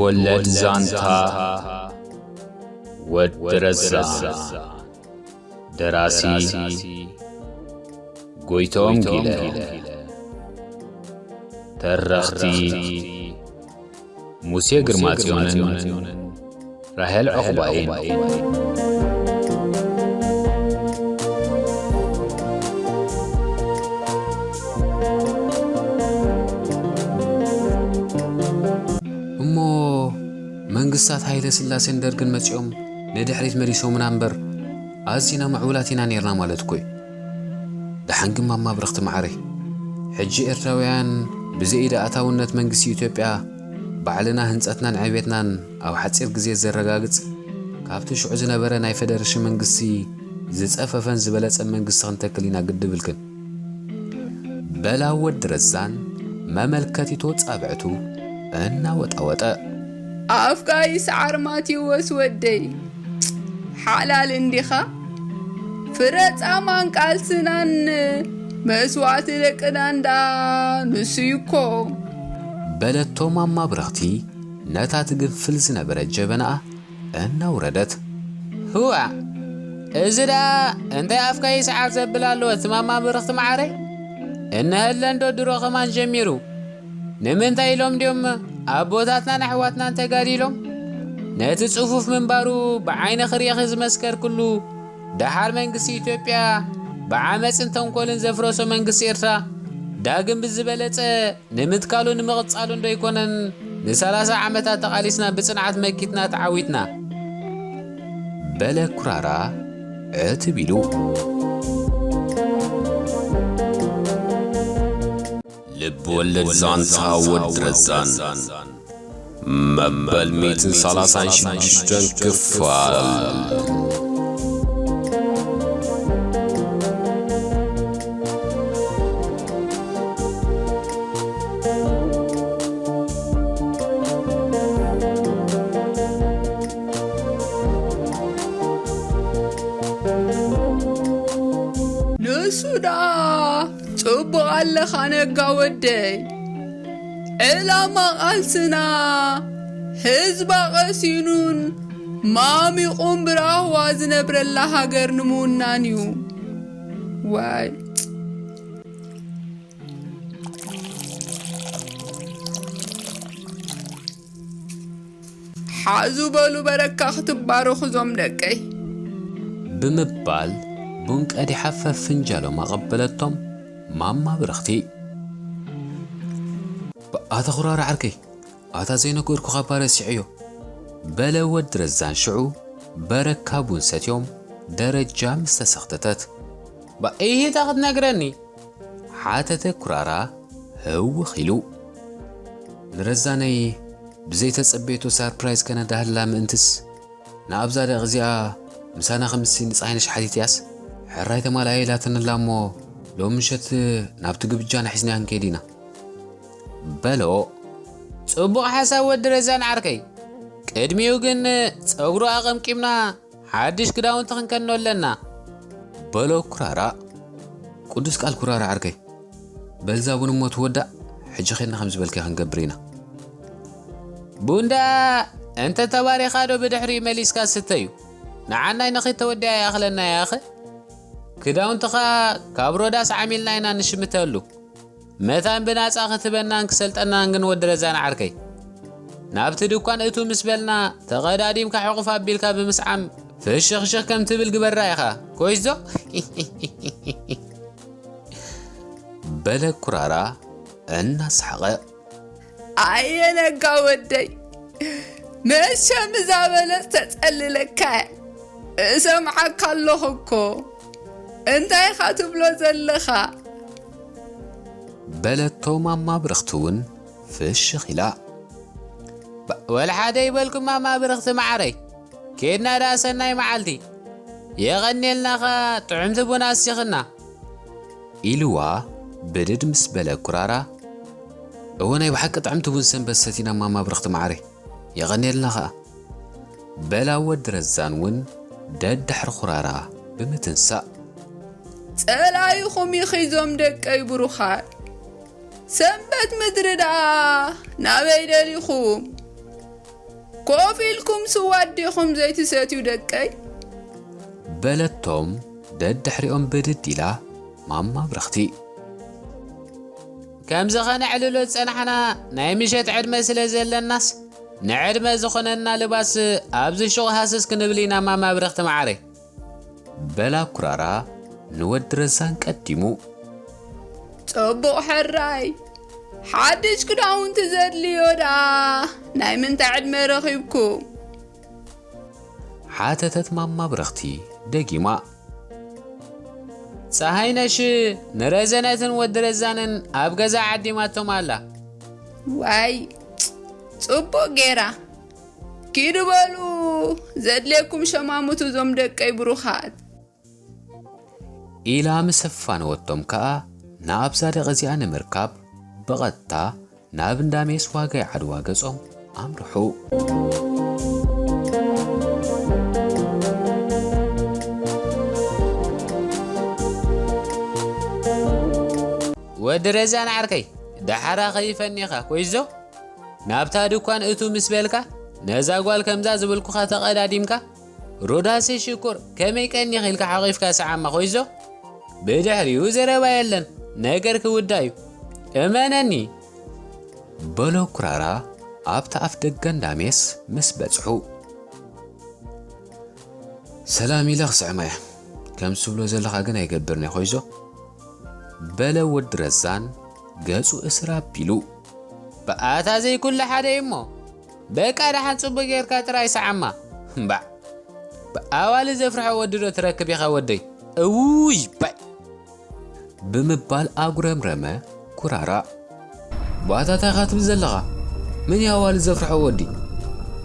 ወለድ ዛንታ ወዲ ረዛ። ደራሲ ጎይቶም ጊለ። ተረኽቲ ሙሴ ግርማጽዮንን ራሄል ዑቕባይን። እሞ መንግስታት ሃይለ ስላሴን ደርግን መጺኦም ንድሕሪት መሊሶምና እምበር፣ ኣዚና ምዕቡላት ኢና ኔርና ማለት እኮ እዩ። ደሓን ግን ማማ ብርኽቲ መዓረይ፣ ሕጂ ኤርትራውያን ብዘይ ኢድ ኣእታውነት መንግስቲ ኢትዮጵያ ባዕልና ህንጸትናን ዕቤትናን ኣብ ሓጺር ግዜ ዘረጋግጽ፣ ካብቲ ሽዑ ዝነበረ ናይ ፈደረሽን መንግስቲ ዝጸፈፈን ዝበለጸን መንግስቲ ክንተክል ኢና ግድብ ኢልክን። በላ ወዲ ረዛን መመልከቲቶ ጻብዕቱ እናወጣወጠ። ኣፍጋይ ሰዓር ማቴዎስ ወደይ፣ ሓላል እንዲኻ? ፍረ ጻማን ቃልስናን መስዋእቲ ደቅናን ደኣ ንሱ እዩ እኮ። በለቶ ማማ ብርኽቲ ነታ ትግንፍል ዝነበረት ጀበናኣ እናውረደት። ህዋ፣ እዚ ደኣ እንታይ ኣፍካ ይስዓር ዘብል ኣሎ እቲ ማማ ብርኽቲ መዓረይ? እንሀለንዶ ድሮ ከማን ጀሚሩ? ንምንታይ ኢሎም ድዮም ኣቦታትናን ኣሕዋትናን ተጋዲሎም? ነቲ ጽፉፍ ምንባሩ ብዓይኒ ክርእኺ ዝመስከርክሉ፣ ደሓር መንግስቲ ኢትዮጵያ ብዓመጽን ተንኮልን ዘፍረሶ መንግስቲ ኤርትራ ዳግም ብዝበለጸ ንምትካሉ ንምቕጻሉ እንዶ ኣይኮነን ንሰላሳ ዓመታት ተቓሊስና ብጽንዓት መኪትና ተዓዊትና። በለ ኩራራ ዕትብ ኢሉ። ልብ ወለድ ዛንታ ወዲ ረዛን መበል ሚእትን ሰላሳን ሽዱሽተን ክፋል። ንሱ ደኣ ጽቡቕ ኣለኻ ነጋ ወደይ። ዕላማ ቃልስና ህዝባ ቀሲኑን ማሚቑን ብራህዋ ዝነብረላ ሃገር ንምውናን እዩ። ዋይ። ሓዙ በሉ በረካ ክትባረኹ እዞም ደቀይ። ብምባል ቡን ቀዲሓ ፈፍንጃሎም ኣቐበለቶም ማማ ብርኽቲ። ኣታ ኩራራ ዓርከይ፣ ኣታ ዘይነገርኩኻ እባ ረሲዐዮ። በለ ወዲ ረዛን ሽዑ በረካ ቡን ሰትዮም ደረጃ ምስ ተሰኽተተት። ባኢሂታ ክትነግረኒ? ሓተተ ኩራራ ህውኽ ኢሉ። ንረዛነይ ብዘይተጸበየቶ ሳርፕራይዝ ከነዳህላ ምእንትስ ንኣብዛ ደቂ እዚኣ ምሳና ክምሲ ንጻይነሽ ሓቲትያስ ሕራይ ተማልኣ ኢላትንላ እሞ ሎሚ ምሸት ናብቲ ግብጃና ሒዝናያ ክንከይድ ኢና። በሎ። ጽቡቕ ሓሳብ ወዲ ረዛን ዓርከይ። ቅድሚኡ ግን ጸጉሩ ኣቐምቂምና ሓድሽ ክዳውንቲ ክንከኖ ኣለና። በሎ ኩራራ። ቅዱስ ቃል ኩራራ ዓርከይ። በልዛ ቡን እሞ ትወዳእ፣ ሕጂ ኬድና ከም ዝበልካዮ ክንገብር ኢና። ቡን ደኣ እንተ ተባሪኻ ዶ ብድሕሪኡ መሊስካ ዝስተ እዩ? ንዓናይ ንኺድ ተወዲኣ ይኣኽለና ያኸ? ክዳውንትኻ ካብ ሮዳስ ዓሚልና ኢና ንሽምተሉ። መታን ብናጻ ክትበናን ክሰልጠናን ግን ወዲ ረዛን ዓርከይ። ናብቲ ድኳን እቱ ምስ በልና ተቐዳዲምካ ሕቑፍ ኣቢልካ ብምስዓም ፍሽኽሽኽ ከም ትብል ግበራ ኢኻ። ኮይዞ? በለ ኩራራ እናሰሓቐ። ኣየ ነጋ ወደይ፣ መቸም እዛ በለጽ ተጸልለካ እያ። እሰምዓካ ኣለኹ እኮ። እንታይ ኢኻ ትብሎ ዘለኻ? በለቶ ማማ ብርኽቲ እውን ፍሽኽ ኢላ። ባ-፣ ወላ ሓደ ይበልኩም ማማ ብርኽቲ መዓረይ። ኬድና ደኣ ሰናይ መዓልቲ። የቐንየልና ኸኣ ጥዕምቲ ቡን ኣስቲኽና። ኢልዋ ብድድ ምስ በለ ኩራራ። እወ ናይ ብሓቂ ጥዕምቲ ቡን ሰንበት ሰቲና ማማ ብርኽቲ መዓረይ። የቐንየልና ኸኣ። በላ ወዲ ረዛን እውን ደድሕሪ ኩራራ ብምትንሳእ። ጸላኢኹም ኢኺ እዞም ደቀይ ብሩኻት። ሰንበት ምድሪ ደኣ ናበይ ደሊኹም? ኮፍ ኢልኩም ስዋ ኣዴኹም ዘይትሰትዩ ደቀይ? በለቶም ደድሕሪኦም ብድድ ኢላ ማማ ብርኽቲ። ከምዚ ኸነዕልሎ ዝጸናሕና ናይ ምሸት ዕድመ ስለ ዘለናስ፣ ንዕድመ ዝኾነና ልባስ ኣብዚ ሹቕ ሃስስ ክንብል ኢና ማማ ብርኽቲ መዓረይ። በላ ኩራራ ንወዲ ረዛን ቀዲሙ። ጽቡቕ ሕራይ፣ ሓድሽ ክዳውንቲ ዘድልዮ ደኣ ናይ ምንታይ ዕድመ ረኺብኩም? ሓተተት ማማ ብረኽቲ ደጊማ። ጸሃይነሽ ንረዘነትን ወዲ ረዛንን ኣብ ገዛ ዓዲማቶም ኣላ። ዋይ፣ ጽቡቕ ጌራ። ኪዱ በሉ፣ ዘድልየኩም ሸማሙቱ እዞም ደቀይ ብሩኻት። ኢላ ምስ ኣፋነወቶም ከኣ ንኣብዛ ደቂ እዚኣ ንምርካብ ብቐጥታ ናብ እንዳ ሜስ ዋጋይ ዓድዋ ገጾም ኣምርሑ። ወዲ ረዛን ዓርከይ፣ ደሓራ ከይፈኒኻ ኮይዞ? ናብታ ድኳን እቱ ምስ በልካ፣ ነዛ ጓል ከምዛ ዝብልኩኻ ተቐዳዲምካ፣ ሮዳሰይ ሽኮር ከመይ ቀኒኺ ኢልካ ሓቒፍካ ሰዓማ ኮይዞ? ብድሕሪኡ ዘረባ የለን፣ ነገር ክውዳእ እዩ። እመነኒ። በሎ ኩራራ ኣብታ ኣፍ ደገ እንዳ ሜስ ምስ በጽሑ። ሰላም ኢለ ክስዕማ እየ። ከምዚ ትብሎ ዘለኻ ግን ኣይገብርን እየ ኮይዞ። በለ ወዲ ረዛን ገጹ እስር ኣቢሉ። ብኣታ ዘይኩሉ ሓደ እዩ እሞ፣ በቃ ደሓን ጽቡቕ ጌርካ ጥራይ ሰዓማ። እምባዕ፣ ብኣዋልድ ዘፍርሖ ወዲ ዶ ትረክብ ኢኻ ወደይ? እውይ፣ ባይ። ብምባል ኣጉረምረመ ኩራራ። ብኣታ እንታይ ኢኻ ትብል ዘለኻ? መን እዩ ኣዋልድ ዘፍርሖ ወዲ?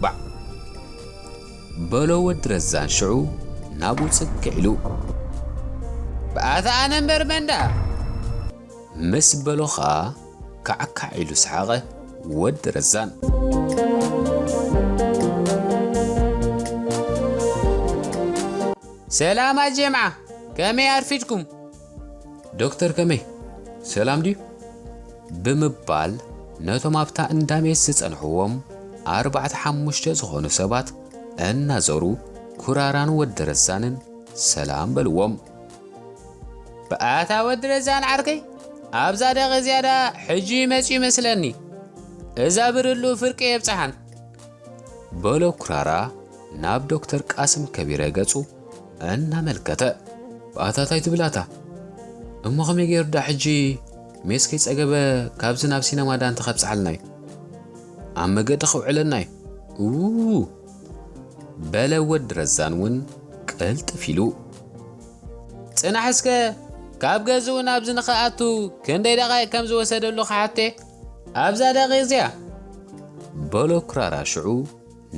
ባዕ። በሎ ወዲ ረዛን ሽዑ ናብኡ ጽግዕ ኢሉ። ብኣታ ኣነ እምበር መን ደኣ? ምስ በሎ ኸኣ ካዕካዕ ኢሉ ሰሓቐ ወዲ ረዛን። ሰላም ኣጀምዓ፣ ከመይ ኣርፊድኩም? ዶክተር ከመይ? ሰላም ድዩ? ብምባል ነቶም ኣብታ እንዳ ሜስ ዝጸንሕዎም ኣርባዕተ ሓሙሽተ ዝኾኑ ሰባት እናዞሩ ኩራራን ወዲ ረዛንን ሰላም በልዎም። ብኣታ ወዲ ረዛን ዓርከይ፣ ኣብዛ ደቂ ዝያዳ ሕጂ መጺኡ ይመስለኒ። እዛ ብርሉ ፍርቂ የብጽሓን። በሎ ኩራራ ናብ ዶክተር ቃስም ከቢረ ገጹ እናመልከተ። ብኣታ እንታይ ትብል ኣታ? እሞ ከመይ ገይሩ ዳ ሕጂ ሜስ ከይጸገበ ካብዚ ናብ ሲነማ ዳ እንተ ከብጽሓልና እዩ? ኣብ መገዲ ከውዕለና እዩ። ኡ፣ በለ ወዲ ረዛን እውን ቅልጥፍ ኢሉ። ጽናሕ እስከ፣ ካብ ገዝኡ ናብዚ ንኽኣቱ ክንደይ ደቓይቕ ከም ዝወሰደሉ ክሓቴ፣ ኣብዛ ደቒቕ እዚኣ። በሎ ኩራራ ሽዑ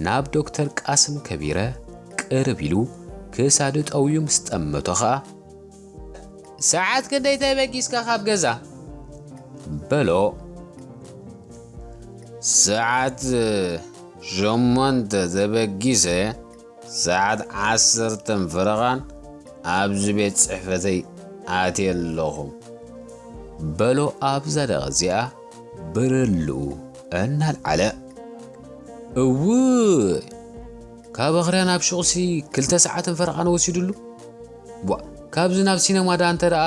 ናብ ዶክተር ቃስም ከቢረ ቅርብ ኢሉ ክሳዱ ጠውዩ ምስ ጠመቶ ኸኣ፣ ሰዓት ክንደይ ተበጊስካ ካብ ገዛ? በሎ። ሰዓት ሸሞንተ ተበጊሰ፣ ሰዓት ዓሰርተን ፈረቓን ኣብዚ ቤት ጽሕፈተይ ኣትየ ኣለኹ። በሎ ኣብዛ ደቒቕ እዚኣ ብርልኡ እናልዓለ። እውይ! ካብ ኣኽርያ ናብ ሹቕሲ ክልተ ሰዓትን ፈረቓን ወሲዱሉ። ቧ፣ ካብዚ ናብ ሲነማ ደኣ እንተ ደኣ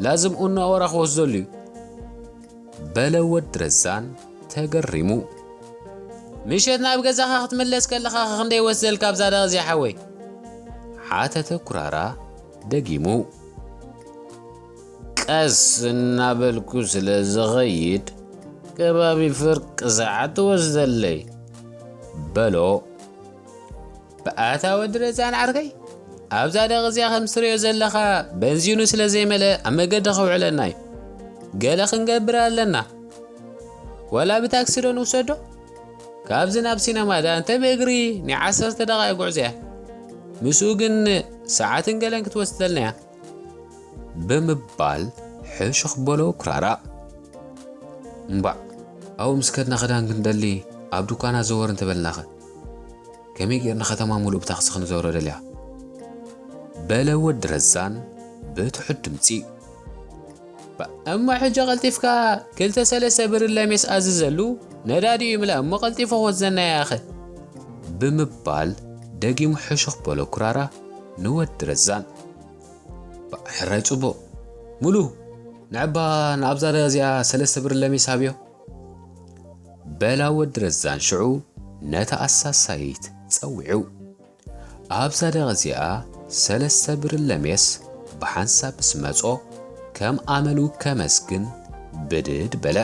ላዝም ኡና ወራ ክወስደሉ እዩ። በለ ወዲ ረዛን ተገሪሙ። ምሸት ናብ ገዛኻ ክትምለስ ከለኻ ክንደይ ወስደልካ ኣብዛ ደቒቕ እዚኣ ሓወይ? ሓተተ ኩራራ ደጊሙ። ቀስ እናበልኩ ስለ ዝኸይድ፣ ከባቢ ፍርቂ ሰዓት ትወስደለይ። በሎ። ብኣታ ወዲ ረዛን ዓርከይ፣ ኣብዛ ደቒቕ እዚኣ ከም ትርእዮ ዘለኻ በንዚኑ ስለ ዘይመልአ ኣብ መገዲ ከውዕለና እዩ። ገለ ክንገብር ኣለና። ዋላ ብታክሲ ዶ ንውሰዶ? ካብዚ ናብ ሲነማ ደኣ እንተ ብእግሪ ናይ ዓሰርተ ደቓይቕ ጉዕዞ እያ። ምስኡ ግን ሰዓትን ገለን ክትወስደልና እያ። ብምባል ሕሹኽ በሎ ኩራራ። እምባዕ፣ ኣብኡ ምስ ከድና ክዳን ክንደሊ ኣብ ድኳና ዘወር እንተበልናኸ? ከመይ ጌርና ከተማ ሙሉእ ብታክሲ ክንዘውሮ ደልያ? በለ ወዲ ረዛን ብትሑት ድምጺ። ባ-፣ እሞ ሕጂ ቀልጢፍካ ክልተ ሰለስተ ብርለ ሜስ ኣዝዘሉ፣ ነዳዲኡ ይምላእ እሞ ቀልጢፉ ክወስደና ያኸ። ብምባል ደጊሙ ሕሹኽ በሎ ኩራራ ንወዲ ረዛን። "ሕራይ ጽቡቕ። ሙሉ፣ ንዕባ ንኣብዛ ደገ እዚኣ ሰለስተ ብርለ ሜስ ሃብዮ?" በላ ወዲ ረዛን ሽዑ ነታ ኣሳሳይት ጸዊዑ። ኣብዛ ደገ እዚኣ ሰለስተ ብርለ ሜስ ብሓንሳብ ምስ መጾ ከም ኣመሉ ከመስግን ብድድ በለ።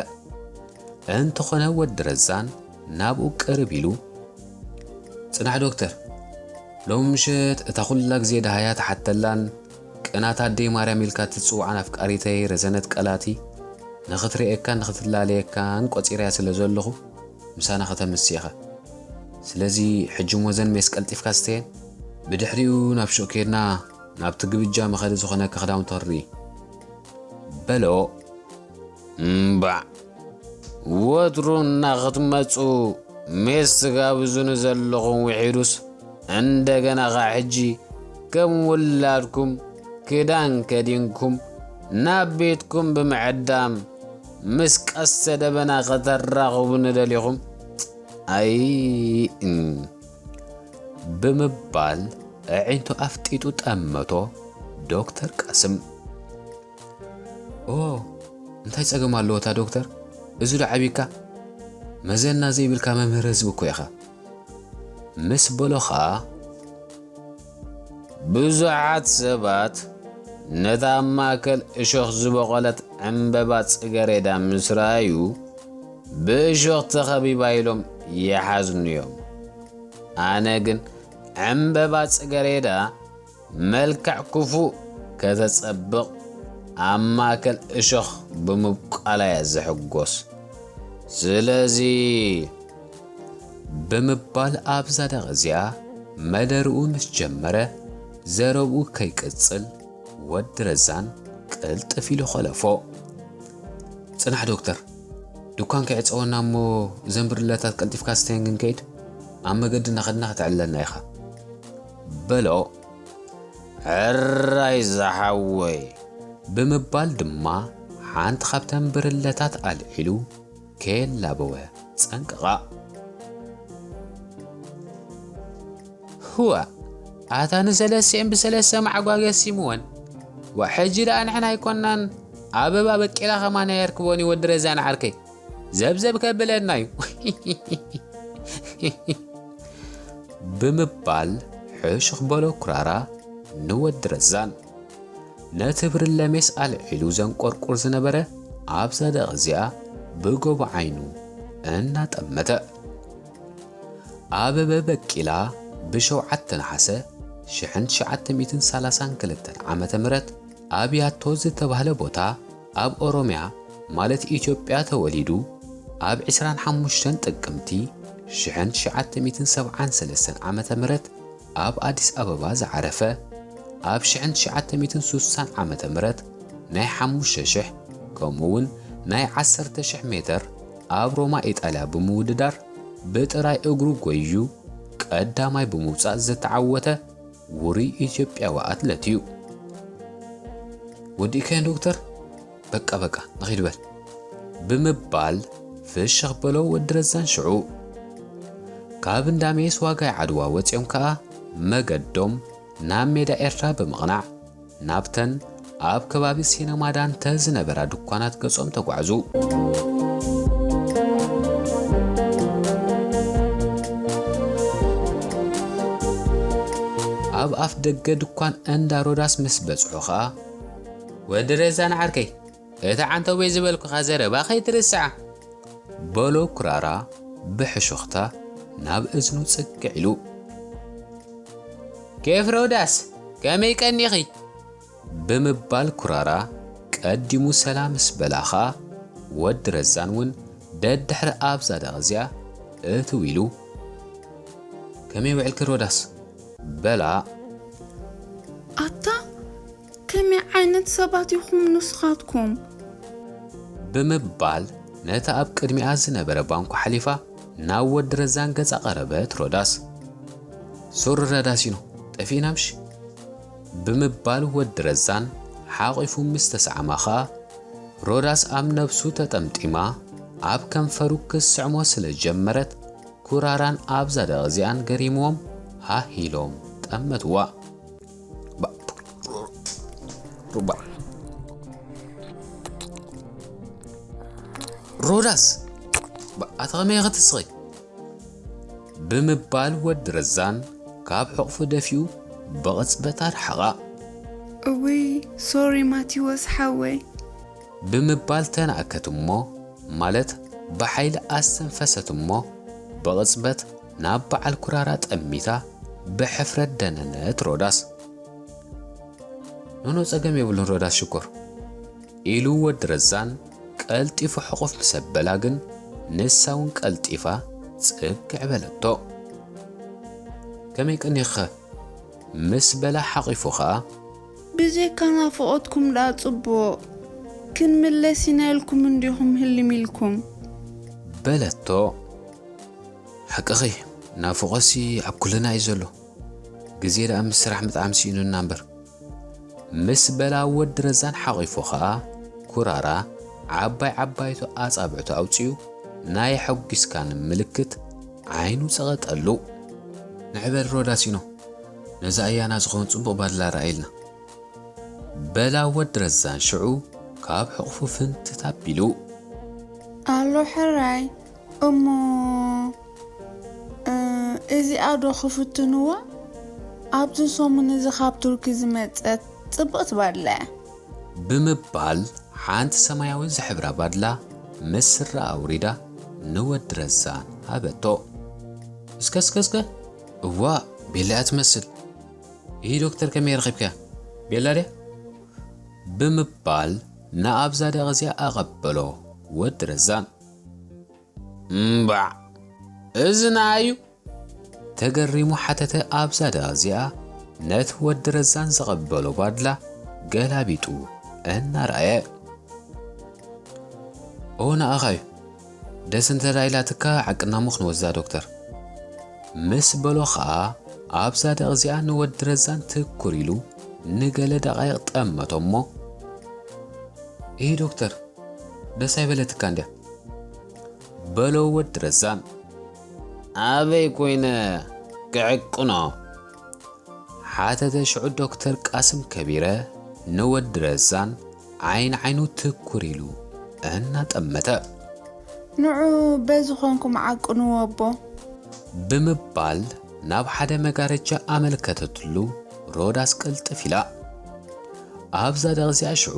እንተኾነ ወዲ ረዛን ናብኡ ቅርብ ኢሉ፣ "ጽናሕ ዶክተር፣ ሎሚ ምሸት እታ ኩላ ግዜ ደሃያ ትሓተላን ቅናት ኣደይ ማርያም ኢልካ ትጽውዓን ኣፍቃሪተይ ረዘነት ቀላቲ ንኽትርእየካን ንኽትላለየካን ቆጺረያ ስለ ዘለኹ ምሳና ከተምሲ ኢኻ። ስለዚ ሕጂ እሞ ዘን ሜስ ቀልጢፍካ ስተየን፣ ብድሕሪኡ ናብ ሹቕ ኬድና ናብቲ ግብጃ መኸዲ ዝኾነካ ክዳውንቲ ክርኢ" በሎ። "እምባዕ፣ ወትሩ እናኽትመጹ ሜስ ትጋብዙኒ ዘለኹም ውሒዱስ፣ እንደገና ኸኣ ሕጂ ከም ውላድኩም ክዳን ከዲንኩም ናብ ቤትኩም ብምዕዳም ምስ ቀስተ ደበና ከተራኽቡኒ ደሊኹም? ኣይ፣ እም" ብምባል ኣዒንቱ ኣፍጢጡ ጠመቶ ዶክተር ቃስም። "ኦ፣ እንታይ ጸገም ኣለዎ እታ ዶክተር? እዚ ዶ ዓቢካ? መዘና ዘይብልካ መምህር ህዝቢ እኮ ኢኻ" ምስ በሎ ኸኣ፣ ብዙሓት ሰባት ነታ ኣብ ማእከል እሾኽ ዝበቖለት ዕምበባ ጽገሬዳ ምስ ረኣዩ፣ ብእሾኽ ተኸቢባ ኢሎም ይሓዝኑ እዮም። ኣነ ግን ዕምበባ ጽገሬዳ መልክዕ ክፉእ ከተጸብቕ ኣብ ማእከል እሾኽ ብምብቃላ እየ ዝሕጎስ። ስለዚ ብምባል ኣብዛ ደቂ እዚኣ መደርኡ ምስ ጀመረ፣ ዘረብኡ ከይቅጽል ወዲ ረዛን ቅልጥፍ ኢሉ ኸለፎ። "ጽናሕ ዶክተር፣ ድኳን ከይዕጸወና እሞ እዘን ብርለታት ቀልጢፍካ ስተየን ግን ከይድ፣ ኣብ መገዲ እናኸድና ከተዕልለና ኢኻ" በሎ። "ሕራይ ዝሓወይ" ብምባል ድማ ሓንቲ ካብተን ብርለታት ኣልዒሉ ከየላበወ ጸንቀቓ። "ህዋ፣ ኣታ ንሰለስቲኤን ብሰለስተ መዓጓ ገሲምወን። ዋ፣ ሕጂ ደኣ ንሕና ኣይኮናን፣ ኣበባ በቂላ ከማን ኣየርክቦን እዩ ወዲ ረዛን ዓርከይ። ዘብዘብ ከብለና እዩ" ብምባል ሕሹኽ በሎ ኩራራ ንወዲ ረዛን። ነቲ ብርለ ሜስ ኣልዒሉ ዘንቆርቁር ዝነበረ ኣብዛ ደቂ እዚኣ ብጎቦ ዓይኑ እናጠመተ። ኣበበ በቂላ ብሸውዓተ ነሓሰ ሽሕን ትሽዓተ ሚእትን ሰላሳን ክልተን ዓመተ ምህረት ኣብ ያቶ ዝተባህለ ቦታ ኣብ ኦሮምያ ማለት ኢትዮጵያ ተወሊዱ፣ ኣብ ዕስራን ሓሙሽተን ጥቅምቲ ሽሕን ትሽዓተ ሚእትን ሰብዓን ሰለስተን ዓመተ ምህረት ኣብ ኣዲስ ኣበባ ዝዓረፈ፣ ኣብ ሽሕን ትሽዓተ ሚእትን ሱሳን ዓመተ ምህረት ናይ ሓሙሽተ ሽሕ ከምኡ እውን ናይ ዓሰርተ ሽሕ ሜተር ኣብ ሮማ ኢጣልያ ብምውድዳር ብጥራይ እግሩ ጎይዩ ቀዳማይ ብምውጻእ ዝተዓወተ ውሩይ ኢትዮጵያዊ ኣትለት እዩ። "ወዲእካየን ዶክተር? በቃ በቃ ንኺድ በል" ብምባል ፍሽኽ በሎ ወዲ ረዛን ሽዑ። ካብ እንዳ ሜስ ዋጋይ ዓድዋ ወጺኦም ከኣ መገዶም ናብ ሜዳ ኤርትራ ብምቕናዕ ናብተን ኣብ ከባቢ ሲነማ ዳንተ ዝነበራ ድኳናት ገጾም ተጓዕዙ። ኣብ ኣፍ ደገ ድኳን እንዳ ሮዳስ ምስ በጽሑ ኸኣ፣ "ወዲ ረዛን ዓርከይ፣ እቲ ዓንተቦይ ዝበልኩኻ ዘረባ ከይትርስዓ" በሎ ኩራራ ብሕሹኽታ ናብ እዝኑ ጽግዕ ኢሉ። "ኬፍ ሮዳስ፣ ከመይ ቀኒኺ?" ብምባል ኩራራ ቀዲሙ ሰላም ምስ በላ ኸኣ፣ ወዲ ረዛን እውን ደድሕሪ ኣብዛ ደቂ እዚኣ እትው ኢሉ፣ "ከመይ ውዕልኪ ሮዳስ?" በላ። "ኣታ ከመይ ዓይነት ሰባት ኢኹም ንስኻትኩም?" ብምባል ነታ ኣብ ቅድሚኣ ዝነበረ ባንኮ ሓሊፋ ናብ ወዲ ረዛን ገጻ ቀረበት ሮዳስ። "ሶሪ ረዳሲኖ፣ ጠፊእና ምሽ?" ብምባል ወዲ ረዛን ሓቒፉ ምስ ተሰዓማ ኸኣ፣ ሮዳስ ኣብ ነብሱ ተጠምጢማ ኣብ ከንፈሩ ክስዕሞ ስለ ጀመረት፣ ኩራራን ኣብዛ ደቒ እዚኣን ገሪምዎም ሃህ ኢሎም ጠመትዋ። ባ-፣ ሩባ-፣ ሮዳስ! ባ-፣ ኣታ ኸመይ ኢኺ ትስቒ? ብምባል ወዲ ረዛን ካብ ሕቑፉ ደፊኡ ብቕጽበት ኣርሓቓ። እውይ፣ ሶሪ ማቲዎስ ሓወይ። ብምባል ተናእከት እሞ፣ ማለት ብሓይሊ ኣስተንፈሰት እሞ፣ ብቕጽበት ናብ በዓል ኩራራ ጠሚታ ብሕፍረት ደነነት ሮዳስ። ኖኖ፣ ጸገም የብሉን ሮዳስ ሽኮር፣ ኢሉ ወዲ ረዛን ቀልጢፉ ሕቑፍ ምስ ኣበላ ግን፣ ንሳ እውን ቀልጢፋ ጽግዕ በለቶ። ከመይ ቀኒኽኸ? ምስ በላ ሓቒፉ ኸኣ፣ ብጀካ ናፍቖትኩም ደኣ ጽቡቕ፣ ክንምለስ ኢና ኢልኩም እንዲኹም ህልም ኢልኩም። በለቶ። ሓቅኺ፣ ናፍቖትሲ ኣብ ኩልና እዩ ዘሎ። ግዜ ደኣ ምስ ስራሕ ምጥዓም ስኢኑና እምበር። ምስ በላ ወዲ ረዛን ሓቒፉ ኸኣ፣ ኩራራ ዓባይ ዓባይቱ ኣጻብዕቱ ኣውጺኡ ናይ ኣሐጒስካኒ ምልክት ዓይኑ ጸቐጠሉ። ንዕበል ሮዳሲኖ፣ ነዛ ኣያና ዝኸውን ጽቡቕ ባድላ ረኣይልና። በላ ወዲ ረዛን ሽዑ ካብ ሕቑፉ ፍንትት ኣቢሉ። ኣሎ ሕራይ፣ እሞ፣ እ፣ እዚኣ ዶ ክፍትንዋ? ኣብዚ ሰሙን እዚ ካብ ቱርኪ ዝመጸት ጽብቕቲ ባድላ እያ። ብምባል ሓንቲ ሰማያዊ ዝሕብራ ባድላ ምስ ስራ ኣውሪዳ ንወዲ ረዛን ሃበቶ። እስከ፣ እስከ፣ እስከ፣ እዋ፣ ቤላ እያ ትመስል። ይህ ዶክተር ከመይ ረኺብካያ? ቤላ ድያ? ብምባል ንኣብዛ ደቒ እዚኣ ኣቐበሎ ወዲ ረዛን። እምባዕ፣ እዚ ንኣዩ? ተገሪሙ ሓተተ ኣብዛ ደቒ እዚኣ ነቲ ወዲ ረዛን ዘቐበሎ ባድላ ገላቢጡ እናረኣየ። ኦ ንኣኻ እዩ። ደስ እንተ ኢላትካ ዓቅና እሞ ክንወስዳ ዶክተር። ምስ በሎ ኸኣ ኣብዛ ደቒ እዚኣ ንወዲ ረዛን ትኩር ኢሉ ንገለ ደቓይቕ ጠመቶ እሞ፣ እሂ ዶክተር፣ ደስ ኣይበለትካ እንድያ። በሎ ወዲ ረዛን። ኣበይ ኮይነ ክዕቅኖ? ሓተተ ሽዑ ዶክተር ቃስም ከቢረ ንወዲ ረዛን ዓይኒ ዓይኑ ትኩር ኢሉ እናጠመተ። ንዑ በዚ ኾንኩም ዓቅንዎ ኣቦ። ብምባል ናብ ሓደ መጋረጃ ኣመልከተትሉ ሮዳስ ቅልጥፍ ኢላ። ኣብዛ ደቕዚኣ ሽዑ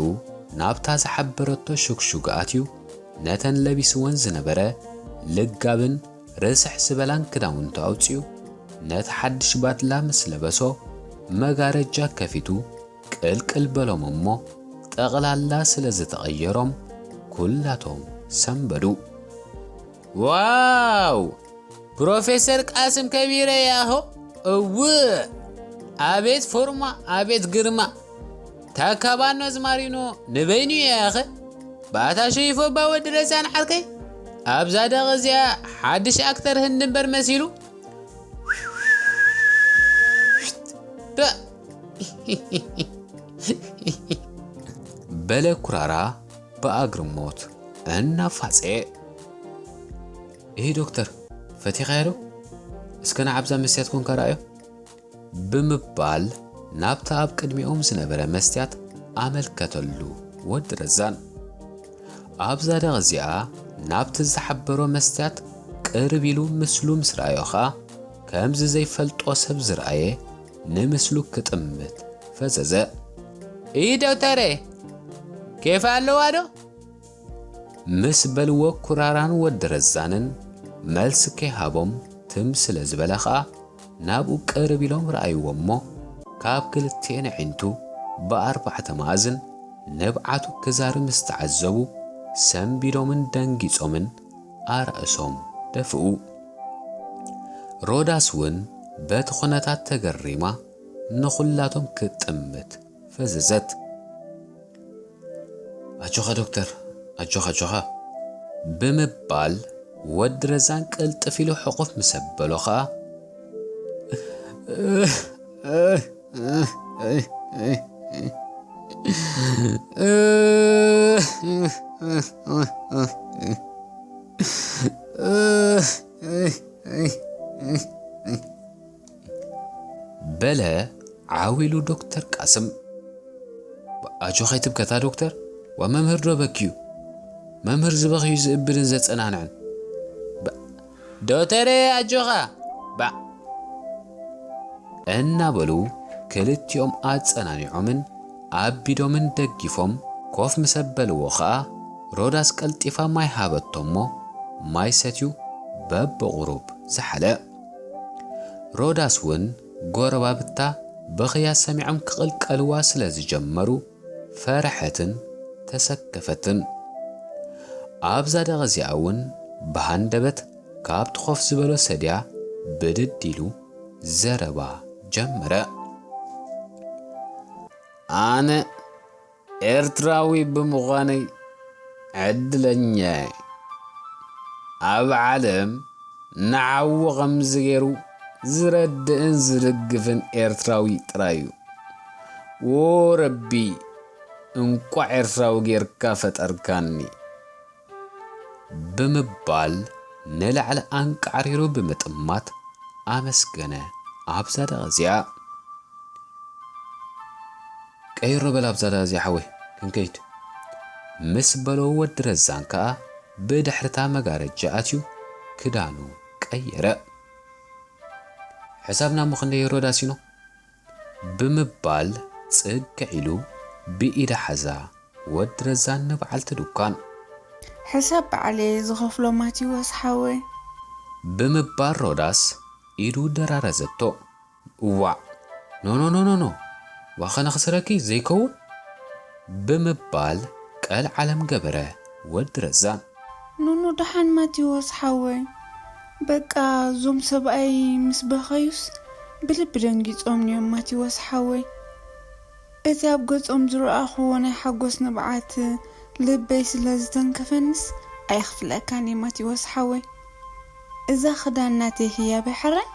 ናብታ ዝሓበረቶ ሽግሹግ ኣትዩ ነተን ለቢስወን ዝነበረ ልጋብን ርስሕ ዝበላን ክዳውንቱ ኣውጺኡ ነቲ ሓድሽ ባድላ ምስ ለበሶ መጋረጃ ከፊቱ ቅልቅል በሎም እሞ ጠቕላላ ስለ ዝተቐየሮም ኩላቶም ሰንበዱ። ዋው! ፕሮፌሰር ቃስም ከቢረ ያሆ! እውእ! ኣቤት ፎርማ፣ ኣቤት ግርማ! ታካባኖ ዝማሪኖ ንበይኑ ያኸ? ባታ ሸይፎ ባ ወዲ ረዛን ዓርከይ? ኣብዛ ደቕ እዚኣ ሓድሽ ኣክተር ህንዲ እምበር መሲሉ። በ-፣ በለ ኩራራ ብኣግርሞት እናፋጸየ። እሂ ዶክተር፣ ፈቲኻዮ ዶ? እስከ ንዓብዛ መስትያት ኮንካ ረኣዮ። ብምባል ናብታ ኣብ ቅድሚኦም ዝነበረ መስትያት ኣመልከተሉ ወዲ ረዛን። ኣብዛ ደቕ እዚኣ ናብቲ ዝሓበሮ መስትያት ቅርብ ኢሉ ምስሉ ምስ ረኣዮ ኸኣ፣ ከምዚ ዘይፈልጦ ሰብ ዝረኣየ ንምስሉ ክጥምት ፈዘዘ። "እይ ዶክተረ፣ ኬፍ ኣለዋ ዶ?" ምስ በልዎ ኩራራን ወዲ ረዛንን መልሲ ከይሃቦም ትም ስለ ዝበለ ኸኣ ናብኡ ቅርብ ኢሎም ረኣይዎ እሞ ካብ ክልቲኤን ኣዒንቱ ብኣርባዕተ መኣዝን ንብዓቱ ክዛሪ ምስ ተዓዘቡ ሰንቢዶምን ደንጊጾምን ኣርእሶም ደፍኡ። ሮዳስ እውን በቲ ኩነታት ተገሪማ ንኹላቶም ክትጥምት ፈዘዘት። "ኣጆኻ ዶክተር፣ ኣጆኻ፣ ኣጆኻ" ብምባል ወዲ ረዛን ቅልጥፍ ኢሉ ሕቑፍ ምስ ኣበሎ ኸኣ፣ በለ ዓው ኢሉ ዶክተር ቃስም። ኣጆኻ ኣይትብከታ ዶክተር፣ ዋ መምህር ዶ በኪዩ? መምህር ዝበኽዩ ዝእብድን ዘጸናንዕን። ባ-፣ ዶተረ ኣጆኻ፣ ባዕ። እናበሉ ክልቲኦም ኣጸናኒዖምን ኣቢዶምን ደግፎም ኮፍ ምስ ኣበልዎ ኸኣ፣ ሮዳስ ቀልጢፋ ማይ ሃበቶ እሞ፣ ማይ ሰትዩ በብቑሩብ ዝሓለ። ሮዳስ እውን ጎረባብታ ብኽያ ሰሚዖም ክቕልቀልዋ ስለ ዝጀመሩ፣ ፈረሐትን ተሰከፈትን። ኣብዛ ደቐ እዚኣ እውን ብሃንደበት ካብቲ ኮፍ ዝበሎ ሰድያ ብድድ ኢሉ ዘረባ ጀመረ። ኣነ ኤርትራዊ ብምዃነይ ዕድለኛ እየ። ኣብ ዓለም ንዓዉ ከምዚ ገይሩ ዝረድእን ዝድግፍን ኤርትራዊ ጥራይ እዩ። ዎ ረቢ፣ እንቋዕ ኤርትራዊ ጌርካ ፈጠርካኒ። ብምባል ንላዕሊ ኣንቃዕሪሩ ብምጥማት ኣመስገነ። ኣብዛ ደቐ እዚኣ ቀይሮ በል፣ ኣብዛ ደቐ እዚኣ ሓወይ ክንከይድ፣ ምስ በሎ ወዲ ረዛን ከኣ ብድሕርታ መጋረጃ ኣትዩ ክዳኑ ቀየረ። ሕሳብና እሞ ክንደይ ሮዳሲኖ? ብምባል ጽግዕ ኢሉ ብኢዳ ሓዛ ወዲ ረዛን ንበዓልቲ ዱኳን። ሕሳብ በዓል እየ ዝኸፍሎ ማቴዎስ ሓወይ። ብምባል ሮዳስ ኢዱ ደራረዘቶ። እዋዕ፣ ኖ፣ ኖ፣ ኖ፣ ኖ፣ ኖ፣ ዋኸ ነኽስረኪ ዘይከውን? ብምባል ቀልዓለም ገበረ ወዲ ረዛን። ኖኖ፣ ደሓን ማቴዎስ ሓወይ። በቃ፣ እዞም ሰብኣይ ምስ በኸዩስ ብልቢ ደንጊጾም እዮም ማቴዎስ ሓወይ። እቲ ኣብ ገጾም ዝረኣኽዎ ናይ ሓጎስ ንብዓት ልበይ ስለ ዝተንከፈንስ ኣይኽፍለካን እየ ማቴዎስ ሓወይ። እዛ ክዳን ናተይ ህያበይ ሕራይ?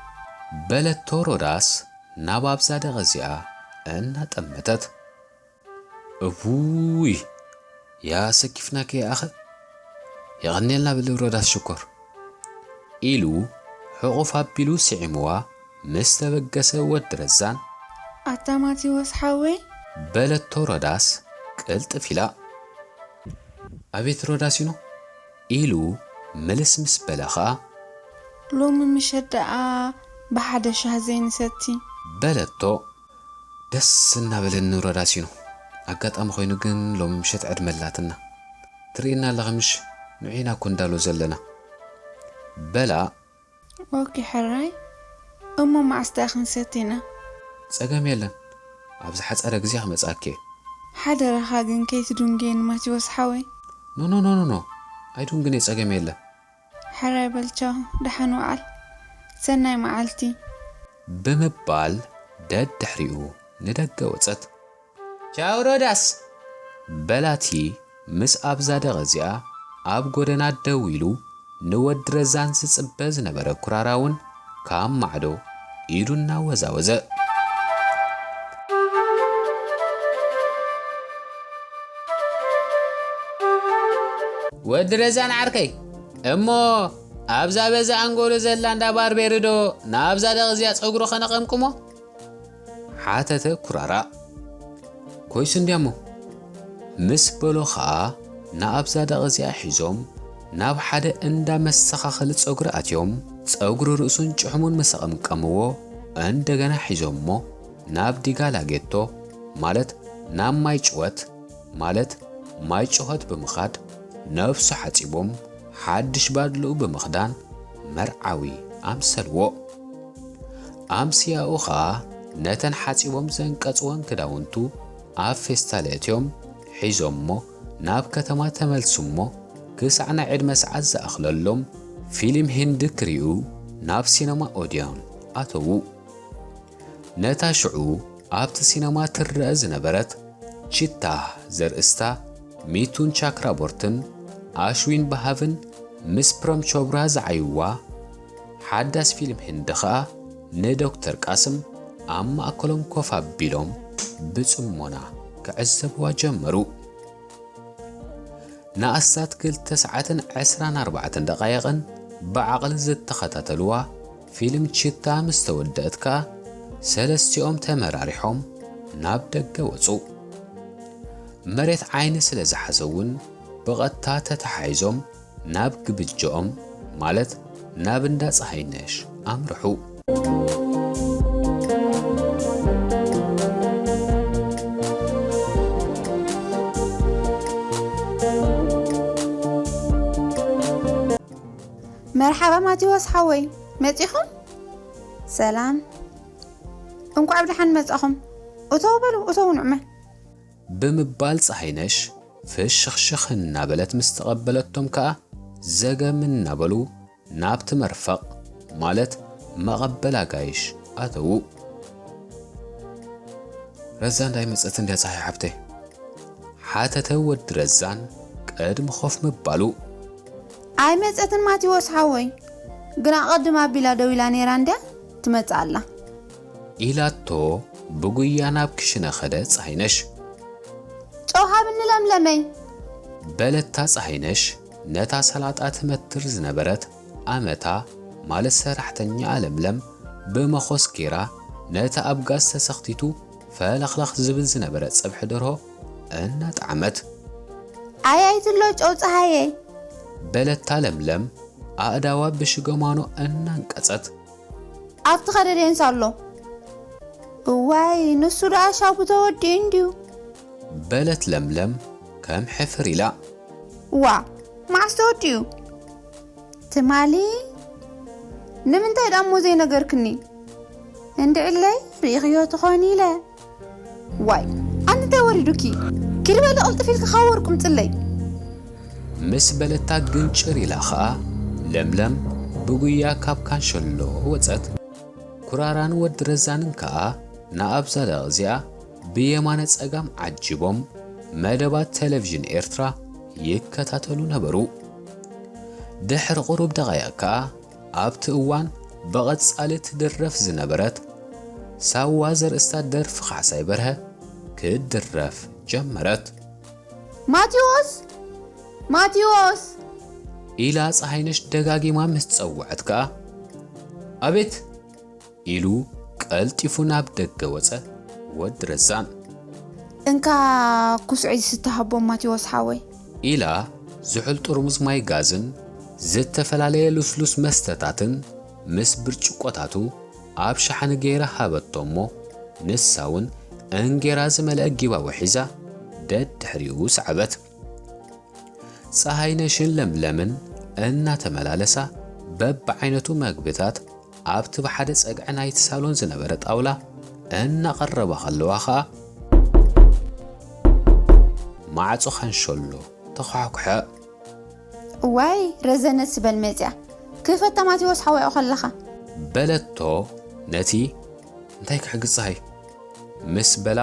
በለቶ ሮዳስ ናብ ኣብዛ ደቐ እዚኣ እናጠመተት። እውይ፣ ያሰኪፍናኪ ኣኸ፣ የቐንየልና በሊ ሮዳስ ሽኮር፣ ኢሉ ሕቑፍ ኣቢሉ ስዒምዋ ምስ ተበገሰ ወዲ ረዛን። ኣታ ማቴዎስ ሓወይ? በለቶ ሮዳስ ቅልጥፍ ኢላ። ኣቤት ሮዳሲኖ፣ ኢሉ ምልስ ምስ በለ ኸኣ። ሎሚ ምሸት ደኣ ብሓደ ሻህ ዘይንሰቲ? በለቶ። ደስ እናበለኒ ሮዳሲኖ። ኣጋጣሚ ኮይኑ ግን ሎሚ ምሸት ዕድመ ኣላትና። ትርእየና ኣለኺ ምሽ? ንዑ ኢና እኮ እንዳሎ ዘለና። በላ። ኦኬ ሕራይ። እሞ መዓስ ደኣ ክንሰቲ ኢና? ጸገም የለን። ኣብ ዝሓጸረ ግዜ ክመጽኣኪ እየ። ሓደራኻ ግን ከይትድንጉየኒ ማቴዎስ ሓወይ። ኖ፣ ኖ፣ ኖ፣ ኖ፣ ኖ። ኣይድንጉን እየ፣ ጸገም የለን። ሕራይ በል ቻው፣ ደሓን ውዓል። ሰናይ መዓልቲ። ብምባል ደድሕሪኡ ንደገ ወጸት። ቻው ሮዳስ! በላቲ ምስ ኣብዛ ደቐ እዚኣ ኣብ ጎደና ደው ኢሉ ንወዲ ረዛን ዝጽበ ዝነበረ ኩራራ እውን ካብ ማዕዶ ኢዱ እናወዛወዘ። ወዲ ረዛን ዓርከይ፣ እሞ ኣብዛ በዛ ኣንጎሎ ዘላ እንዳ ባርቤሪ ዶ ናብዛ ደቐ እዚኣ ጸጉሩ ከነቐምቅሞ? ሓተተ ኩራራ። ኮይሱ እንድያሞ፣ ምስ በሎ ኸኣ ንኣብዛ ደቐ እዚኣ ሒዞም ናብ ሓደ እንዳ መስተኻኸሊ ጸጉሪ ኣትዮም፣ ጸጉሪ ርእሱን ጭሕሙን ምስ ኣቐምቀምዎ፣ እንደገና ሒዞሞ ናብ ዲጋ ላጌቶ፣ ማለት ናብ ማይ ጭወት፣ ማለት ማይ ጭሆት ብምኻድ፣ ነብሱ ሓጺቦም፣ ሓድሽ ባድልኡ ብምኽዳን፣ መርዓዊ ኣምሰልዎ። ኣምስያኡ ኸኣ ነተን ሓጺቦም ዘንቀጽወን ክዳውንቱ ኣብ ፌስታል ኣእትዮም ሒዞሞ ናብ ከተማ ተመልሱ እሞ፣ ክሳዕ ናይ ዕድመ ሰዓት ዝኣኽለሎም ፊልም ሂንዲ ክርእዩ ናብ ሲነማ ኦድዮን ኣተዉ። ነታ ሽዑ ኣብቲ ሲነማ ትረኣ ዝነበረት ቺታ ዘርእስታ ሚቱን ቻክራቦርትን ኣሽዊን ባሃቭን ምስ ፕረም ቾብራ ዝዓይዋ ሓዳስ ፊልም ህንዲ ኸኣ ንዶክተር ቃስም ኣብ ማእከሎም ኮፍ ኣቢሎም ብጽሞና ክዕዘብዋ ጀመሩ። ንኣስታት ክልተ ሰዓትን ዕስራን ኣርባዕተን ደቓይቕን ብዓቕሊ ዝተኸታተልዋ ፊልም ቺታ ምስ ተወደእት ከኣ፣ ሰለስቲኦም ተመራሪሖም ናብ ደገ ወጹ። መሬት ዓይኒ ስለ ዝሓዘ እውን ብቐጥታ ተተሓሒዞም ናብ ግብጃኦም፣ ማለት ናብ እንዳ ጸሃይነሽ ኣምርሑ። መርሓባ ማቴዎስ ሓወይ፣ መጺኹም? ሰላም፣ እንቋዕ ብደሓን መጻኹም። እተው በሉ፣ እተው ንዕመ። ብምባል ጸሃይነሽ ፍሽኽሽኽ እናበለት ምስ ተቐበለቶም ከኣ ዘገም እናበሉ ናብቲ መርፈቕ፣ ማለት መቐበል ኣጋይሽ ኣተዉ። ረዛ እንዳይመጸት እንድያ ጸሃይ ሓብተይ? ሓተተ ወዲ ረዛን ቅድሚ ኮፍ ምባሉ። ኣይመጸትን ማቴዎስ ሓወይ፣ ግን ኣቐድም ኣቢላ ደው ኢላ ነይራ እንድያ ትመጽእ ኣላ። ኢላቶ ብጉያ ናብ ክሽነ ኸደ ጸሃይነሽ። ጨው ሃብኒ ለምለመይ። በለታ ጸሃይነሽ ነታ ሰላጣ ትመትር ዝነበረት ኣመታ ማለት ሰራሕተኛኣ ለምለም ብመኾስ ጌራ ነቲ ኣብ ጋዝ ተሰኽቲቱ ፈለኽለኽ ዝብል ዝነበረ ጸብሒ ደርሆ እናጠዓመት። ኣይ ኣይትሎ ጨው ጸሃየይ። በለታ ለምለም ኣእዳዋ ብሽገማኖ እናንቀጸት። ኣብቲ ኸደደንስ ኣሎ። እዋይ ንሱ ደኣ ሻቡ ተወዲኡ እንድዩ። በለት ለምለም ከም ሕፍር ኢላ። ዋ መዓስ ተወዲኡ? ትማሊ? ንምንታይ ደኣ እሞ ዘይነገርክኒ? እንድዕለይ ርኢኽዮ ትኾኒ ኢለ። ዋይ ኣንቲ እንታይ ወሪዱኪ? ኪዲ በሊ ቅልጥፍ ኢልኪ ካብ ወርቁ ምጽለይ። ምስ በለታ ግንጭር ኢላ ኸኣ ለምለም ብጉያ ካብ ካንሸሎ ወጸት። ኩራራን ወዲ ረዛንን ከኣ ንኣብዛ ደቕ እዚኣ ብየማነ ጸጋም ዓጂቦም መደባት ቴሌቪዥን ኤርትራ ይከታተሉ ነበሩ። ድሕሪ ቁሩብ ደቓይቕ ከኣ ኣብቲ እዋን ብቐጻሊ ትድረፍ ዝነበረት ሳዋ ዘርእስታ ደርፊ ካሕሳይ በርሀ ክትድረፍ ጀመረት። ማቴዎስ! ማቴዎስ! ኢላ ጸሃይነሽ ደጋጊማ ምስ ጸውዐት ከኣ ኣቤት! ኢሉ ቀልጢፉ ናብ ደገ ወጸ። ወዲ ረዛን። እንካ ኩስዒ ዝስተ ሃቦም ማቴዎስ ሓወይ። ኢላ ዝሑል ጥርሙዝ ማይ ጋዝን ዝተፈላለየ ልስሉስ መስተታትን ምስ ብርጭቆታቱ ኣብ ሸሓኒ ገይራ ሃበቶ እሞ ንሳ እውን እንጌራ ዝመልአ ጊባቦ ሒዛ ደድሕሪኡ ሰዓበት። ጸሃይነሽን ለምለምን እናተመላለሳ በብዓይነቱ መግብታት ኣብቲ ብሓደ ጸግዒ ናይቲ ሳሎን ዝነበረ ጣውላ እናቐረባ ከለዋ ኸኣ ማዕጾ ካንሸሎ ተዃሕኩሐ። እዋይ ረዘነ ስበል መጽያ ክፈታ ማቴዎስ ሓዋይኦ ከለኻ። በለቶ ነቲ እንታይ ክሕግዝ ጸሃይ ምስ በላ።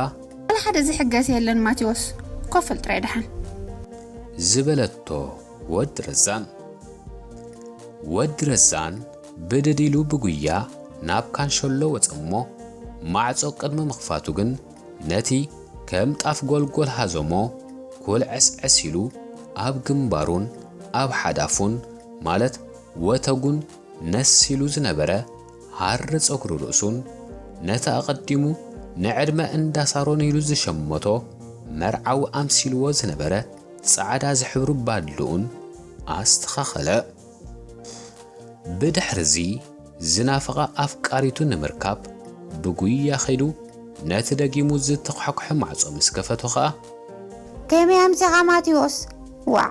ዋላ ሓደ ዝሕገዝ የለን ማቴዎስ፣ ኮፍ በል ጥራይ ደሓን። ዝበለቶ ወዲ ረዛን። ወዲ ረዛን ብድድ ኢሉ ብጉያ ናብ ካንሸሎ ወጸ እሞ ማዕጾ ቅድሚ ምኽፋቱ ግን ነቲ ከም ጣፍ ጎልጎል ሃዘሞ ኩልዕስዕስ ኢሉ ኣብ ግንባሩን ኣብ ሓዳፉን ማለት ወተጉን ነስ ኢሉ ዝነበረ ሃሪ ጸጉሪ ርእሱን ነቲ ኣቐዲሙ ንዕድመ እንዳ ሳሮን ኢሉ ዝሸመቶ መርዓዊ ኣምሲልዎ ዝነበረ ጻዕዳ ዝሕብሩ ባድልኡን ኣስተኻኸለ። ብድሕርዚ ዝናፈቓ ኣፍቃሪቱ ንምርካብ ብጉያ ኸይዱ ነቲ ደጊሙ ዝተዃሕኩሐ ማዕጾ ምስ ከፈቶ ኸኣ። ከመይ ኣምሲኻ ማቴዎስ? ዋዕ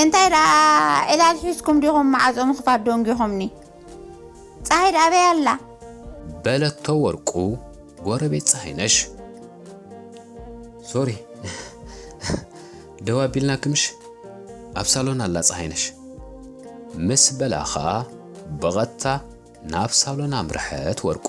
እንታይ ደኣ ዕላል ሒዝኩም ዲኹም ማዕጾ ምኽፋት ደንጊኹምኒ? ጸሃይ ደኣ ኣበይ ኣላ? በለቶ ወርቁ ጎረቤት ጸሃይነሽ። ሶሪ ደው ኣቢልና ክምሽ ኣብ ሳሎን ኣላ ጸሃይነሽ ምስ በላ ኸኣ ብቐጥታ ናብ ሳሎን ኣምርሐት ወርቁ።